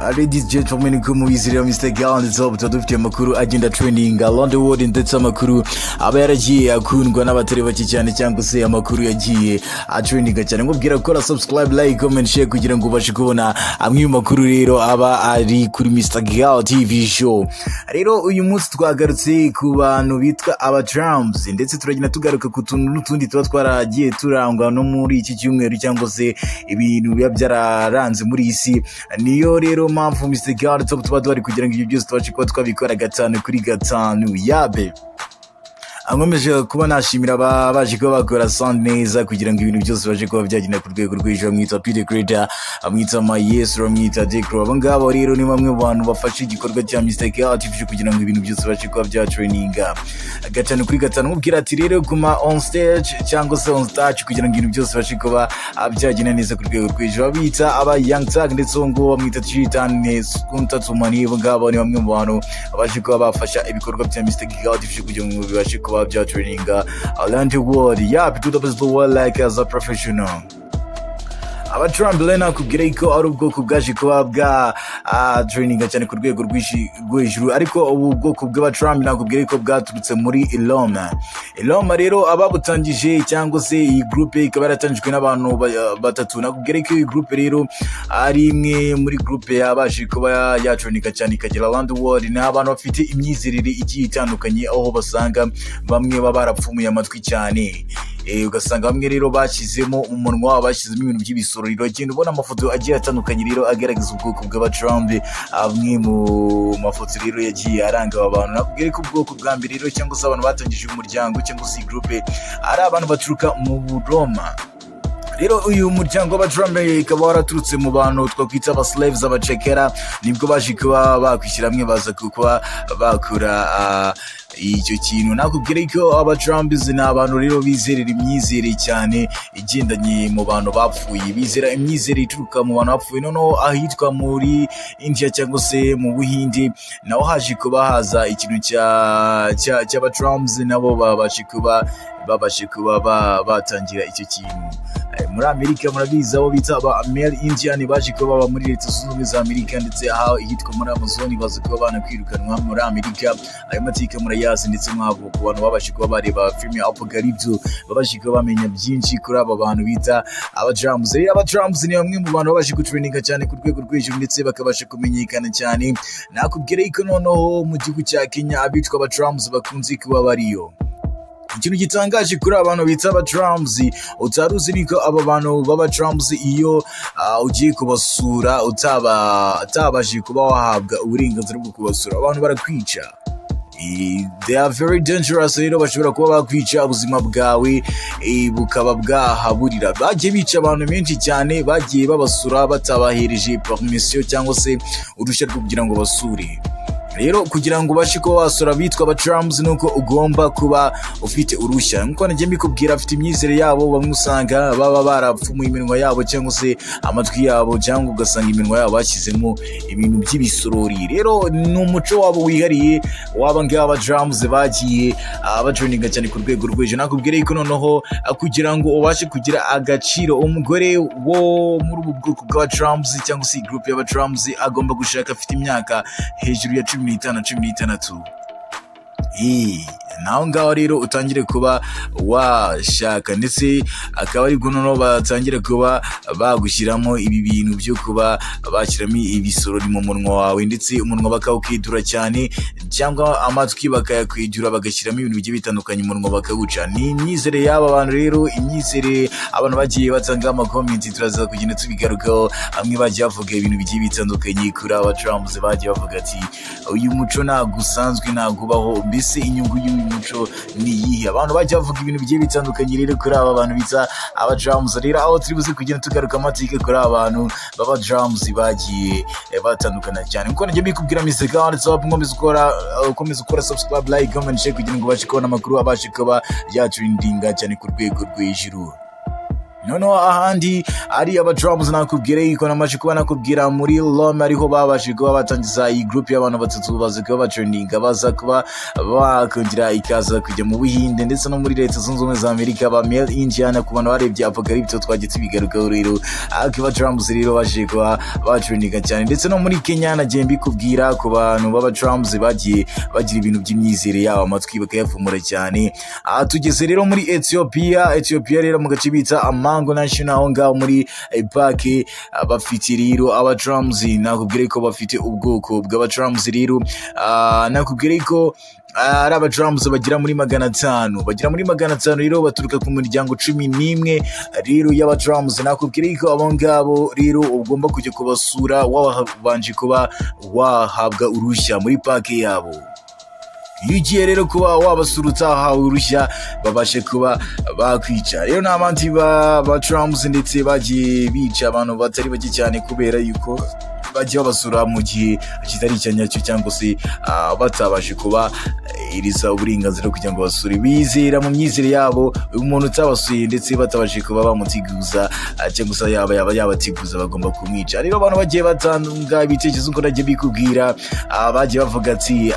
Ladies, gentlemen, ko mubizi rero, Mr. Gal ndetse tuba dufite amakuru agenda trending around the world, ndetse amakuru aba yaragiye akundwa n'abatari bake cyane, cyangwa se amakuru yagiye atrendinga cyane. Nkubwira gukora subscribe, like, comment, share kugira ngo ubashe kubona amwe mu makuru rero aba ari kuri Mr. Gal TV Show. Rero uyu munsi twagarutse ku bantu bitwa aba Trumps, ndetse turagenda tugaruka ku tuntu n'utundi tuba twaragiye turangwa no muri iki cyumweru, cyangwa se ibintu biba byararanze muri iyi si. Niyo rero mpamvu Mr. Gal Top tuba duhari kugira ngo ibyo byose tubashe kuba twabikora gatanu kuri gatanu yabe. Nkomeje kuba nashimira baje kuba bakora sound neza kugira ngo ibintu byose baje kuba byagenda ku rwego rw'ejo. Bamwita Peter Creator, bamwita Maestro, bamwita Decro. Abo ngabo rero ni bamwe mu bantu bafashe igikorwa cya Mr. Gal TV kugira ngo ibintu byose baje kuba byatrendinga gatanu kuri gatanu. Mubwira ati rero guma on stage cyangwa se on stage kugira ngo ibintu byose bashe kuba byagenda neza ku rwego rw'ejo. Babita aba Young Tag, ndetse uwo nguwo bamwita Chitan Kunta Tumani. Abo ngabo ni bamwe mu bantu baje kuba bafasha ibikorwa bya Mr. Gal TV kugira ngo bibashe kuba byatrendinga around the world. Yeah, do the best the world like as a professional. Aba Trump rero nakubwira ko ari ubwoko bwaje kuba bwa trendinga cyane ku rwego rwo hejuru, ariko ubu bwoko bw'aba Trump nakubwira ko bwaturutse muri Roma. Roma rero ababutangije, cyangwa se iyi groupe ikaba yaratangijwe n'abantu batatu. Nakubwira ko iyi groupe rero ari imwe muri groupe yabashije kuba yatrendinga cyane ikagera around the world. Ni abantu bafite imyizerere igiye itandukanye, aho basanga bamwe baba barapfumuye amatwi cyane, ugasanga bamwe rero bashyizemo umunwa wabo, bashyizemo ibintu by'ibisororiro. Agenda ubona amafoto agiye atandukanye rero agaragaza ubwoko bw'abatrump. Amwe mu mafoto rero yagiye aranga aba bantu, nakubwira ko ubwoko bwa mbere rero, cyangwa se abantu batangije umuryango cyangwa se iyi groupe, ari abantu baturuka mu Roma. Rero uyu muryango w'abatrump ikaba waraturutse mu bantu twakwita aba slaves, abacekera. Nibwo baje kuba bakwishyira hamwe, baza kuba bakora icyo kintu. Nakubwira ko abatrumps ni abantu rero bizerera imyizere cyane igendanye mu bantu bapfuye, bizera imyizere ituruka mu bantu bapfuye. Noneho ahitwa muri India cyangwa se mu Buhindi naho haje kuba haza ikintu cy'abatrumps, nabo babashe kuba batangira icyo kintu. Muri Amerika murabizi, abo bita aba Male Indian baje kuba baba muri Leta Zunze Ubumwe za Amerika, ndetse aho ahitwa muri Amazon baza kuba banakwirukanwa muri Amerika. Ayo mateka murayazi, ndetse mwabo ku bantu babashe kuba bareba filime ya Apocalypse babashe kuba bamenya byinshi kuri aba bantu bita aba Drums. Rero aba Drums ni bamwe mu bantu babashe gutrendinga cyane ku rwego rwo hejuru, ndetse bakabasha kumenyekana cyane. Nakubwira yuko noneho mu gihugu cya Kenya abitwa aba Drums bakunze kuba bariyo. Ikintu gitangaje kuri aba bantu bita aba Drums utari uzi niko aba bantu b'aba Drums, iyo ugiye kubasura utabashije kuba wahabwa uburenganzira bwo kubasura, abantu barakwica. They are very dangerous. Rero bashobora kuba bakwica, ubuzima bwawe bukaba bwahaburira. Bagiye bica abantu benshi cyane bagiye babasura batabahereje permission cyangwa se uruhushya rwo kugira ngo basure. Rero kugira ngo ubashe kuba wasura abitwa aba Trumps nuko ugomba kuba ufite uruhushya. Nkuko nagiye mbikubwira, afite imyizere yabo, bamwe usanga baba barapfumuye iminwa yabo cyangwa se amatwi yabo, cyangwa ugasanga iminwa yabo bashyizemo ibintu by'ibisorori. Rero ni umuco wabo wihariye waba ngaba Drums bagiye batrendinga cyane ku rwego rwo hejuru. Nakubwira yuko noneho kugira ngo ubashe kugira agaciro, umugore wo muri ubu bwoko bw'aba Trumps cyangwa se group y'aba Trumps agomba gushaka afite imyaka hejuru ya 15, 16. Naho ngaho rero utangire kuba washaka, ndetse akaba aribwo noneho batangira kuba bagushyiramo ibi bintu byo kuba bashyiramo ibisorori mu munwa wawe, ndetse umunwa bakawukidura cyane, cyangwa amatwi bakayakwidura, bagashyiramo ibintu bigiye bitandukanye, umunwa bakawuca. Ni imyizere y'aba bantu rero, imyizere abantu bagiye batanga amakomenti, turaza kugenda tubigarukaho. Bamwe bagiye bavuga ibintu bigiye bitandukanye kuri aba Trumps, bagiye bavuga ati uyu muco ntabwo usanzwe, ntabwo ubaho, mbese inyungu y'uyu muco ni iyihe? Abantu bagiye bavuga ibintu bigiye bitandukanye rero kuri aba bantu bita aba Drums. Rero aho turi buze kugenda tugaruka amateka kuri aba bantu baba Drums bagiye batandukana cyane. Nkuko nagiye mbikubwira, Mr. God Top, ukomeza ukora subscribe, like, comment, share kugira ngo ubashe kubona amakuru abashe kuba yatrendinga cyane ku rwego rwo hejuru. Noneho ahandi ari aba drums, nakubwira yuko namaze kuba nakubwira muri Rome ariho babashije kuba batangiza iyi group y'abantu batatu, baza kuba batrendinga, baza kuba bakongera ikaza kujya mu Buhinde ndetse no muri Leta Zunze Ubumwe za Amerika, ba Male Indiana. Ku bantu barebye Apocalypto, twagiye tubigarukaho. Rero akiba drums rero baje kuba batrendinga cyane, ndetse no muri Kenya nagiye mbikubwira ku bantu b'aba drums bagiye bagira ibintu by'imyizere yabo, amatwi bakayapfumura cyane. Aha tugeze rero muri Ethiopia. Ethiopia rero mu gace bita Amango National, aho ngaho muri park, bafite rero aba drums. Nakubwira ko bafite ubwoko bw'aba drums rero. Nakubwira ko ari aba drums bagera muri 500, bagera muri 500 rero, baturuka ku miryango 11 rero y'aba drums. Nakubwira ko abo ngabo rero ugomba kujya kubasura wabanje kuba wahabwa uruhushya muri park yabo. Iyo ugiye rero kuba wabasura utahawe uruhushya, babashe kuba bakwica. Rero n'abandi ba drums ndetse bagiye bica abantu batari bake cyane kubera yuko bajya babasura mu gihe kitari icya nyacyo, cyangwa se batabashe kuba iriza uburenganzira kugira ngo basure. Bizera mu myizere yabo, umuntu utabasuye ndetse batabashe kuba bamutiguza, cyangwa se yaba yabatiguza, bagomba kumwica. Rero abantu bagiye batanga ibitekerezo uko nagiye bikubwira, bagiye bavuga ati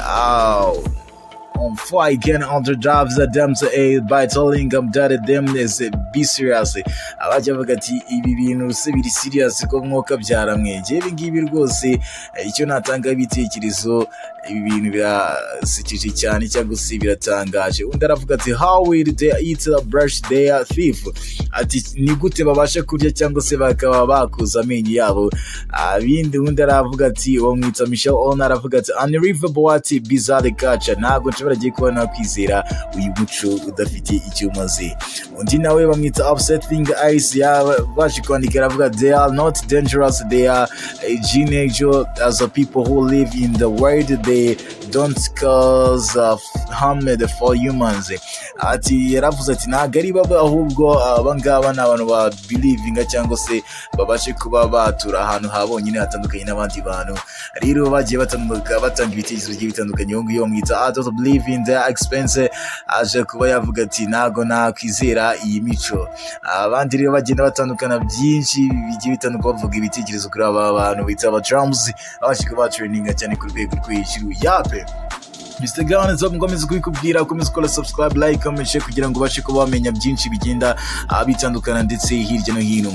on fire again on the jobs that them to by telling them that them is be serious. Abajya bavuga ati ibi bintu se biri serious ko mwuka byaramwegeye ibi ngibi rwose? Icyo natanga ibitekerezo, ibi bintu birasekeje cyane cyangwa se biratangaje. Undi aravuga ati "How will they eat, brush their teeth?" Ati ni gute babasha kurya cyangwa se bakaba bakoza amenyo yabo? Abindi, undi aravuga ati, uwo mwita Michelle Ona, aravuga ati "Unbelievable, what bizarre culture." Ntabwo nshobora agiye kuba nakwizera uyu muco udafite icyo umaze. Undi nawe bamwita Upsetting Ice, yabaje kwandika aravuga "They are not dangerous, they are teenager as a people who live in the world. They don't cause harm for humans." Ati yaravuze ati ntabwo ari baba, ahubwo aba ngaba ni abantu ba believinga cyangwa se babashe kuba batura ahantu ha bonyine hatandukanye n'abandi bantu. Rero bagiye batanga ibitekerezo bigiye bitandukanye. Uyu nguyu bamwita I don't believe in the expense, aje kuba yavuga ati ntabwo nakwizera iyi mico. Abandi rero bagenda batandukana byinshi bigiye bitandukanye, bavuga ibitekerezo kuri aba bantu bita aba drums babashe kuba batrendinga cyane ku rwego rwo hejuru yape. Mr. Gahunda nkomeza kubikubwira, ukomeze ukora subscribe, like, comment, share kugira ngo ubashe kuba wamenya byinshi bigenda bitandukana ndetse hirya no hino.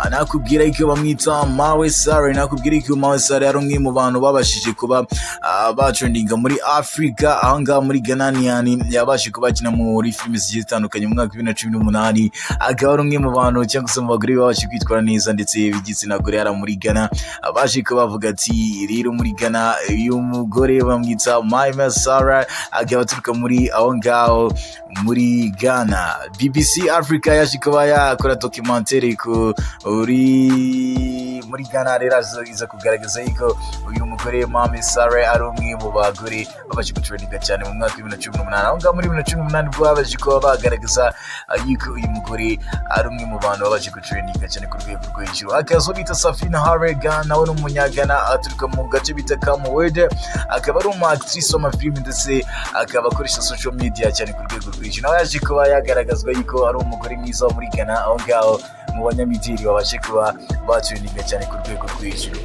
Nakubwira ko bamwita Mawe Sare. Nakubwira ko Mawe Sare ari umwe mu bantu babashije kuba batrendinga muri Africa, aho ngaho muri Ghana yabashije kuba akina muri filime zigiye zitandukanye mu mwaka wa 2018, akaba ari umwe mu bantu cyangwa se mu bagore babashije kwitwara neza ndetse b'igitsina gore hariya muri Ghana. Abaje kuba bavuga ati rero muri Ghana uyu mugore bamwita Maime Sara, akaba aturuka muri aho ngaho muri Ghana. BBC Africa yaje kuba yakora documentaire kuri muri Ghana, rero iza kugaragaza yuko uyu mugore Mame Sara ari umwe mu bagore babashe gutrendinga cyane mu mwaka wa 2018. Aho ngaho muri 2018 bwo babashe kuba bagaragaza yuko uyu mugore ari umwe mu bantu babashe gutrendinga cyane ku rwego rwo hejuru. Akazo bita Safina Haregan, nawe ni umunyagana, aturuka mu gace bita Kamwede, akaba ari umu actrice w'amafilimi ndetse akaba akoresha social media cyane ku rwego rwo hejuru. Nawe yaje kuba yagaragazwa yuko ari umugore mwiza wo muri Ghana, aho ngaho mu banyamideli babashe kuba batrendinga cyane ku rwego rwo hejuru.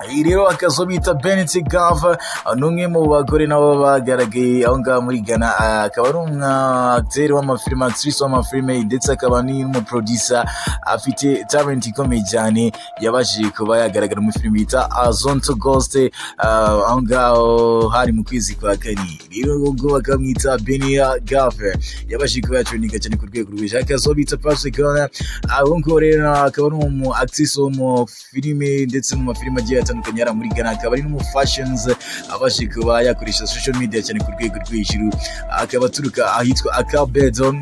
Iyi rero akazo bita Benedict Gava, ni umwe mu bagore nabo bagaragaye aho ngaho muri Ghana, akaba ari umwacteur w'amafilime, actrice w'amafilime, ndetse akaba n'umuproducer, afite talent ikomeye cyane. Yabashije kuba yagaragara muri filime bita Azonto Ghost, aho ngaho hari mu kwezi kwa kane. Rero ubwo bakamwita Benia Gava, yabashije kuba yatrendinga cyane ku rwego rw'ejo. Akazo bita Patrick Gona, aho ngaho rero akaba ari umu actrice wo mu filime ndetse mu mafilime agiye atandukanye yari muri Ghana, akaba ari n'umu fashions, abashije kuba yakoresha social media cyane ku rwego rwo hejuru, akaba aturuka ahitwa Akabedo,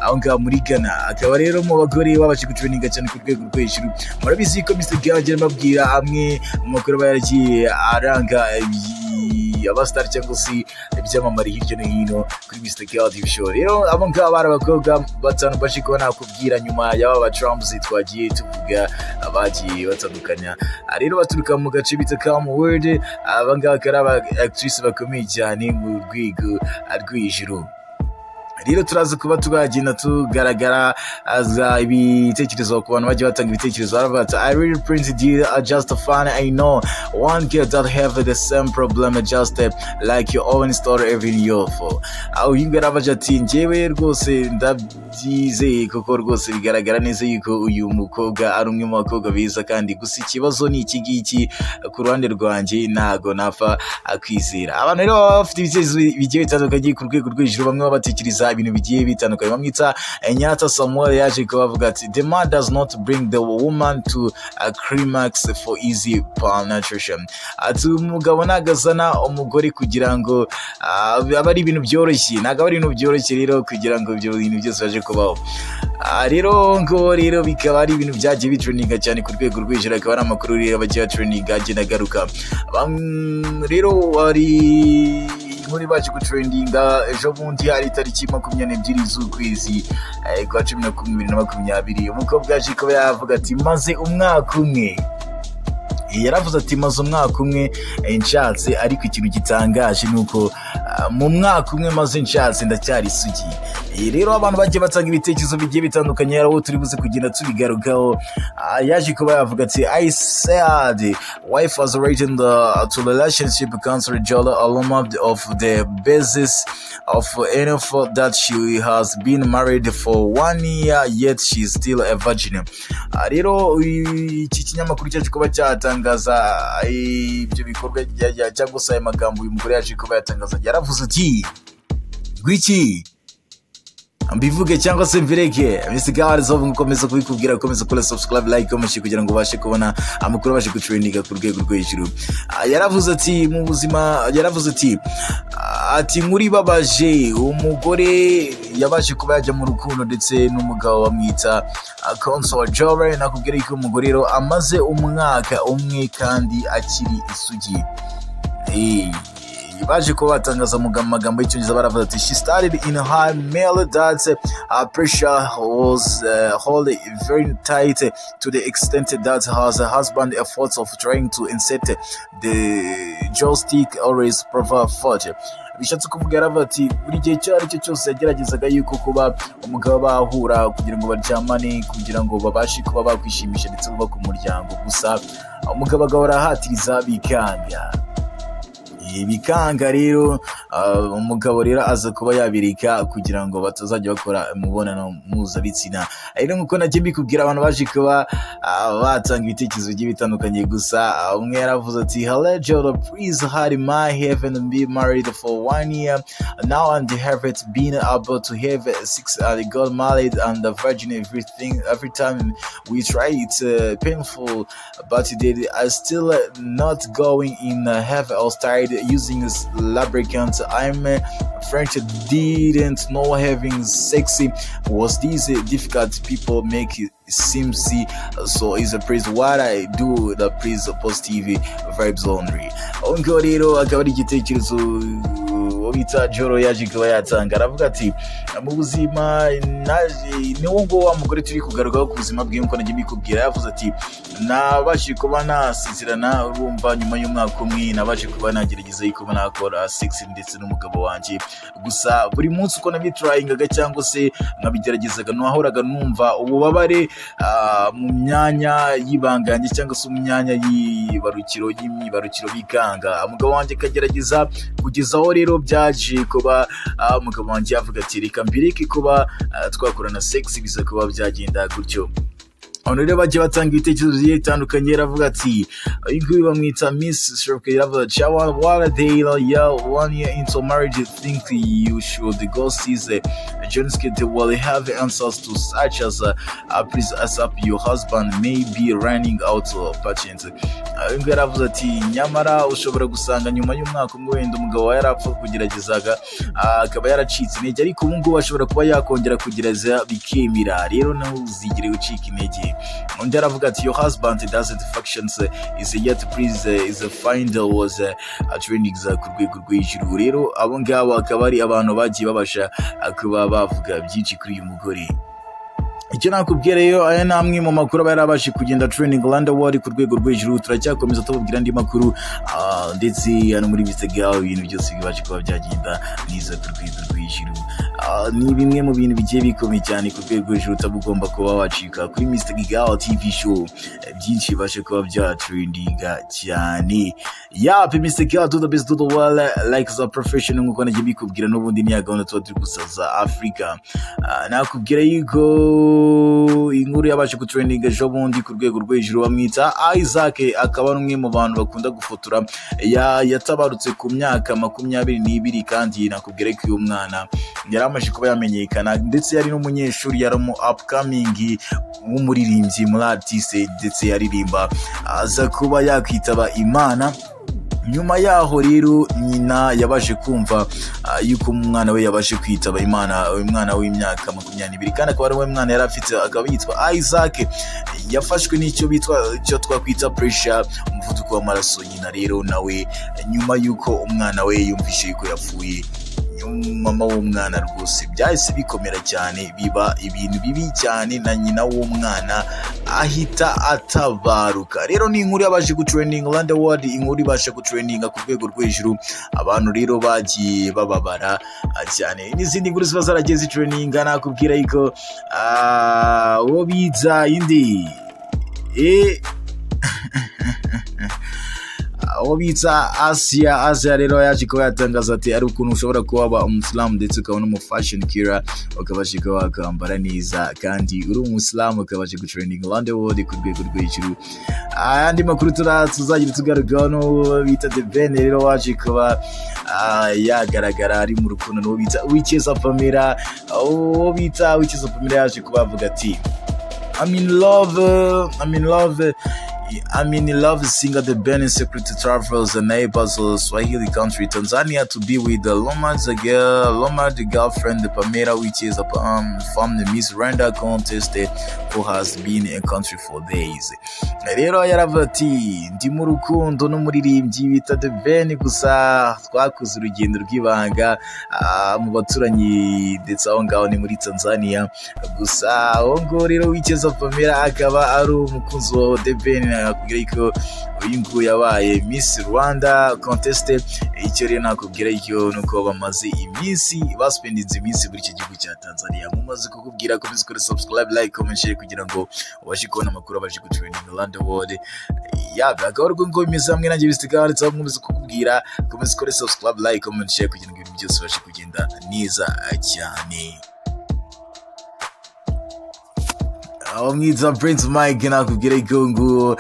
aho ngaho muri Ghana. Akaba rero mu bagore babashije gutrendinga cyane ku rwego rwo hejuru. Murabizi ko Mr. Gage mbabwira amwe mu makuru aba yaragiye aranga abasitari cyangwa se ibyamamare hirya no hino kuri Mr. Gage TV Show. Rero abo ngabo bari abakobwa batanu baje kuba nakubwira nyuma y'aba ba Trumps twagiye tuvuga bagiye batandukanya. Rero baturuka mu gace bita Commonwealth. Aba ngaba akaba ari aba actrice bakomeye cyane mu rwego rw'ijuru. Rero turaza kuba tugenda tugaragara aza ibitekerezo ku bantu bagiye batanga ibitekerezo. Baravuga ati: "I really printed you are just fun. I know one girl that have the same problem, just like your own story, even your for." Aho uyu nguyu yarabaje ati: "Njyewe rwose ndabyizeye, kuko rwose bigaragara neza yuko uyu mukobwa ari umwe mu bakobwa beza, kandi gusa ikibazo ni iki ngiki: ku ruhande rwanjye ntago napfa kwizera." Abantu rero baba bafite ibitekerezo bigiye bitandukanye ku rwego rwo hejuru. Bamwe baba batekereza ibintu bigiye bitandukanye. Bamwita Nyata Samuel, yaje kuba avuga ati: "The man does not bring the woman to a climax for easy penetration." Ati: "Umugabo ntabwo azana umugore kugira ngo abe ari ibintu byoroshye, ntabwo aba ari ibintu byoroshye rero kugira ngo ibyo bintu byose baje kubaho." Rero ngo rero bikaba ari ibintu byagiye bitrendinga cyane ku rwego rwo hejuru, akaba ari amakuru rero bagiye batrendinga agenda agaruka. Rero wari inkuru ibaje gutrendinga ejo bundi, hari itariki 22 z'ukwezi kwa 11 2020. Umukobwa yaje kuba yavuga ati: "Maze umwaka umwe." Yaravuze ati: "Maze umwaka umwe nshatse, ariko ikintu gitangaje ni uko mu mwaka umwe maze nshatse ndacyari isugi." Rero abantu bagiye batanga ibitekerezo bigiye bitandukanye, hari aho turi buze kugenda tubigarukaho. Yaje kuba yavuga ati: "I said wife was written the to relationship counselor Jola Aloma of the basis of info that she has been married for one year, yet she is still a virgin." Rero iki kinyamakuru cyaje kuba cyatangaza ibyo bikorwa cyangwa se aya magambo uyu mugore yaje kuba yatangaza, yaravuze ati: "Gwiki mbivuge cyangwa se mbireke?" Mr. Gawari gukomeza kubikubwira, gukomeza kuri subscribe, like, comment kugira ngo ubashe kubona amakuru abashe gutrendinga ku rwego rwo hejuru. Yaravuze ati mu buzima, yaravuze ati nkuri babaje, umugore yabashe kuba yajya mu rukundo ndetse n'umugabo bamwita Console Joel. Nakubwira ko umugore rero amaze umwaka umwe kandi akiri isugi. Baje kuba batangaza mu magambo y'Icyongereza, baravuga ati: "She started in her mail that her pressure was hold very tight to the extent that her husband efforts of trying to insert the joystick always prove fault." Bishatse kuvuga, yaravuga ati buri gihe icyo ari cyo cyose yageragezaga yuko kuba umugabo bahura kugira ngo baryamane, kugira ngo babashe kuba bakwishimisha ndetse bubake umuryango, gusa umugabo agahora ahatiriza bikanga. Bikanga rero, umugabo rero aza kuba yabireka kugira ngo batazajya bakora imibonano mpuzabitsina. Rero nk'uko nagiye mbikubwira, abantu baje kuba batanga ibitekerezo bigiye bitandukanye, gusa umwe yaravuze ati: "Hello Jodo, please had my heaven be married for one year now and have been able to have six and got married and the virgin. Everything, every time we try, it's painful, but they are still not going in. Have all started using lubricant. I'm French, didn't know having sex was this difficult. People make it seem see so is a praise what I do the praise positive vibes only." Aho ngaho rero akaba ari igitekerezo uwo bita Joro yaje kuba yatanga. Aravuga ati mu buzima naje ni wo ngo wa mugore turi kugarukaho ku buzima bwe, nkuko nagiye mbikubwira. Yavuze ati: "Nabashije kuba nasezerana, urumva nyuma y'umwaka umwe nabashe kuba nagerageza yuko nakora sex ndetse n'umugabo wanjye, gusa buri munsi uko nabitryingaga cyangwa se nkabigeragezaga, nahoraga numva ububabare mu myanya y'ibanga yanjye cyangwa se mu myanya y'ibarukiro y'imyibarukiro, bikanga. Umugabo wanjye akagerageza, kugeza aho rero byaje kuba umugabo wanjye yavuga ati reka mbireke kuba twakorana sex." Biza kuba byagenda gutyo. Abantu rero bagiye batanga ibitekerezo bigiye bitandukanye. Aravuga ati, uyu nguyu bamwita Miss Stroke, yaravuga ati: "What they yeah, one year into marriage, think you should go see the Johnson will have answers to such as please ASAP, your husband may be running out of patience." Uyu nguyu yaravuze ati nyamara ushobora gusanga nyuma y'umwaka umwe wenda umugabo wawe yarapfa kugeragezaga, akaba yaracitse intege, ariko ubu ngubu ashobora kuba yakongera kugerageza bikemera. Rero ntuzigere ucika intege. Undi aravuga ati: "Your husband doesn't functions is yet please is a find was a trending ku rwego rw'ijuru." Rero abo ngabo akaba ari abantu bagiye babasha kuba bavuga byinshi kuri uyu mugore. Icyo nakubwira rero, aya ni amwe mu makuru aba yarabashije kugenda trending Rwanda World ku rwego rwo hejuru. Turacyakomeza tubabwira andi makuru, ndetse hano muri Mr. Girl ibintu byose bibashe kuba byagenda neza ku rwego rwo hejuru. Ni bimwe mu bintu bigiye bikomeye cyane ku rwego hejuru, utaba ugomba kuba wacika kuri Mr. Gigawa TV Show. Byinshi bibashe kuba byatrendinga cyane. Yape Mr. Gigawa, do the best, do the well, like the professional, nkuko nagiye bikubwira. N'ubundi ni ya gahunda tuba turi gusaza Africa. Nakubwira yuko inkuru yabashe gutrendinga ejo bundi ku rwego rwo hejuru, bamwita Isaac, akaba ari umwe mu bantu bakunda gufotora, yatabarutse ku myaka 22. Kandi nakubwira ko uyu mwana yari amaze kuba yamenyekana, ndetse yari n'umunyeshuri, yari umu upcoming w'umuririmbyi muri artiste, ndetse yaririmba, aza kuba yakwitaba Imana. Nyuma yaho rero nyina yabashe kumva yuko umwana we yabashe kwitaba Imana, uyu mwana w'imyaka 22, kandi akaba ari we mwana yari afite, akaba yitwa Isaac. Yafashwe n'icyo bitwa, icyo twakwita pressure, umuvuduko w'amaraso. Nyina rero nawe, nyuma yuko umwana we yumvishe yuko yapfuye, mama w'umwana rwose byahise bikomera cyane, biba ibintu bibi cyane, na nyina w'umwana ahita atabaruka. Rero ni inkuru yabashe gutrendinga around the world, inkuru ibasha gutrendinga ku rwego rwo hejuru. Abantu rero bagiye bababara cyane. N'izindi nkuru ziba zaragiye zitrendinga, nakubwira yuko uwo bita indi, uwo bita Asia. Asia rero yaje kuba yatangaza ati ari ukuntu ushobora kuba waba umusilamu ndetse ukaba n'umu fashion killer, ukabasha kuba wakambara neza kandi uri umusilamu, ukabasha gutrending around the world ku rwego rwo hejuru. Ayandi makuru tuzagira tugarukaho n'uwo bita The Ben rero waje kuba yagaragara ari mu rukundo n'uwo bita Uwicyeza Pamela. Uwo bita Uwicyeza Pamela yaje kuba avuga ati "I'm in love, I'm in love, I'm in love." Singer The Ben secret travels the neighbors Swahili country Tanzania to be with the Lomad girl, Lomad girlfriend Pamela, which is from the Miss Rwanda contest, who has been in country for days. Rero yaravuze ati ndi mu rukundo n'umuririmbyi bita The Ben, gusa twakoze urugendo rw'ibanga mu baturanyi, ndetse aho ngaho ni muri Tanzania. Gusa aho ngaho rero Uwicyeza Pamela akaba ari umukunzi wa The Ben. Nakubwira ko uyu nguyu yabaye Miss Rwanda contest. Icyo rero nakubwira cyo nuko bamaze iminsi, baspendinze iminsi muri icyo gihugu cya Tanzania. Mumaze kukubwira, komeza ukore subscribe, like, comment, share kugira ngo ubashe kubona amakuru abashe gutrending around the world. Yaba akaba ari uko bimeze hamwe nanjye bisigaye handitseho. Nkomeza kukubwira, komeza ukore subscribe, like, comment, share kugira ngo ibintu byose bibashe kugenda neza cyane. Aho mwiza Prince Mike, nakubwira ko ngo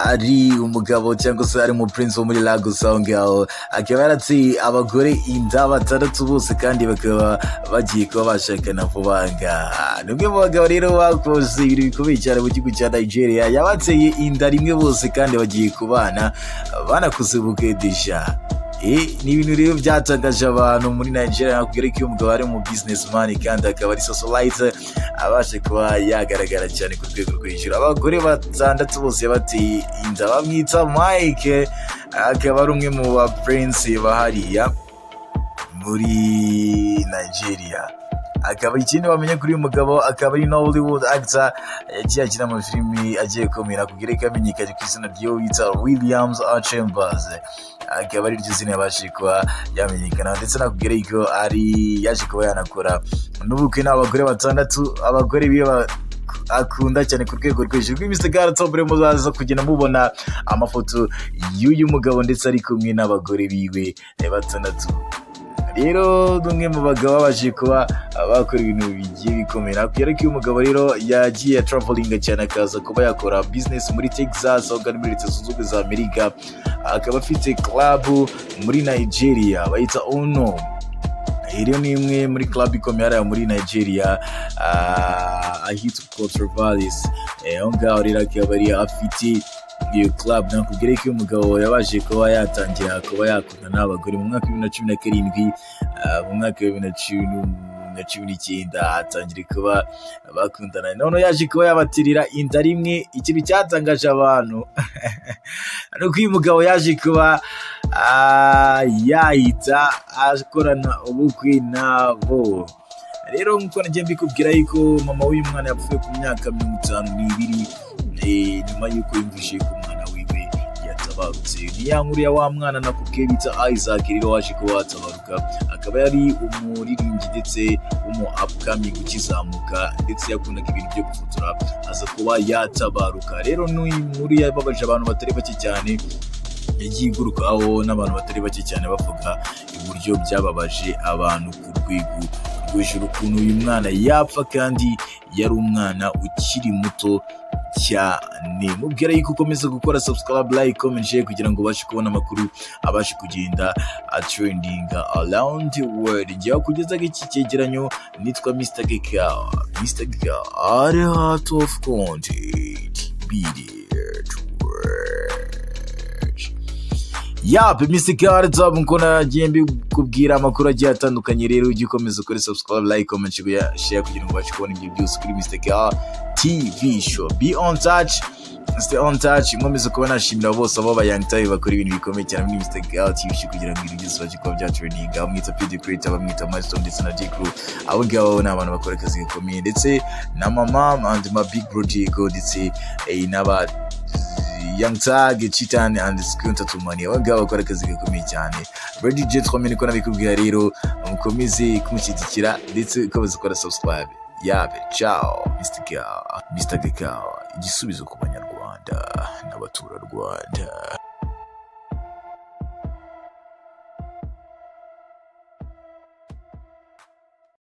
ari umugabo cyangwa se ari mu prince wo muri Lagos aho ngaho, akaba yarateye abagore inda batandatu bose, kandi bakaba bagiye kuba bashakana vuba ngaha. Ni umwe mu bagabo rero bakoze ibintu bikomeye cyane mu gihugu cya Nigeria, yabateye inda rimwe bose kandi bagiye kubana, banakoze ubukwe déjà. Ni ibintu rero byatangaje abantu muri Nigeria. Nakubwira ko uyu mugabo ari mu businessman kandi akaba ari socialite, abashe kuba yagaragara cyane ku rwego rwo hejuru. Abagore batandatu bose bateye inda, bamwita Mike, akaba ari umwe mu ba prince bahariya muri Nigeria. Akaba ikindi wamenya kuri uyu mugabo, akaba ari Nollywood actor, yagiye akina amafilimi agiye komera kugira ko amenyekanye ku izina ry'uwo bita Williams Chambers, akaba ari ryo zina yabashije kuba yamenyekana. Ndetse nakubwira ko ari yaje kuba yanakora n'ubukwe n'abagore batandatu, abagore biwe akunda cyane ku rwego rwo hejuru. Mr. Gareth muzaza kugenda mubona amafoto y'uyu mugabo ndetse ari kumwe n'abagore biwe batandatu. Rero ni umwe mu bagabo babashije kuba bakora ibintu bigiye bikomeye. Nakubwira ko uyu mugabo rero yagiye traveling cyane, akaza kuba yakora business muri Texas, aho muri Leta Zunze Ubumwe za Amerika, akaba afite club muri Nigeria bayita Uno. Rero ni imwe muri club ikomeye hariya muri Nigeria, ahitwa Controvalis. Aho ngaho rero akaba ari afite iyo club. Nakubwira ko uyu mugabo yabashije kuba yatangira kuba yakunda n'abagore mu mwaka wa 2017, mu mwaka wa 2019 atangira kuba bakundana, none yaje kuba yabatirira inda rimwe. Ikintu cyatangaje abantu nuko uyu mugabo yaje kuba yahita akorana ubukwe nabo. Rero nkuko nagiye mbikubwira yuko mama w'uyu mwana yapfuye ku myaka 52, nyuma y'uko yumvise ko umwana wiwe yatabarutse. yatabarutse. Ni ya nkuru ya wa mwana nakubwiye bita Isaac rero waje kuba watabaruka, akaba yari umuririmbyi ndetse w'umu upcoming ukizamuka, ndetse yakundaga ibintu byo gufotora, aza kuba yatabaruka. Rero n'uyu nkuru yababaje abantu batari bake cyane, yagiye igurukaho n'abantu batari bake cyane bavuga uburyo byababaje abantu ku rwego rwo hejuru, ukuntu uyu mwana yapfa kandi yari umwana ukiri muto cyane. Mubwira yuko ukomeza gukora subscribe, like, comment, share kugira ngo ubashe kubona amakuru abashe kugenda trending around the world. Njyewe kugezaho iki cyegeranyo nitwa Mr. Geka, Mr. Geka at the heart of content. Be there to watch. Yap, Mr. Geka, nkuko nagiye mbikubwira amakuru agiye atandukanye, rero ujye ukomeza ukore subscribe, like, comment, share kugira ngo ubashe kubona ibyo byose kuri Mr. Geka TV show. Be on touch, stay on touch. Nkomeza kuba nashimira bose abo ba Young Time bakora ibintu bikomeye cyane muri Mr. Geka TV show kugira ngo ibintu byose babashe kuba byatrendinga. Bamwita PD Creator, bamwita Milestone ndetse na J Crew. Abo ngabo ni abantu bakora akazi gakomeye, ndetse na mama and my big bro Diego, ndetse n'aba Young Tag, Chitan and Skunta Tumani. Abo ngabo bakora akazi gakomeye cyane. Ready gentlemen, niko nabikubwira rero, mukomeze kumushyigikira ndetse ukomeze gukora subscribe. Yabe, ciao, Mr. Geka, Mr. Geka, igisubizo ku banyarwanda n'abaturarwanda.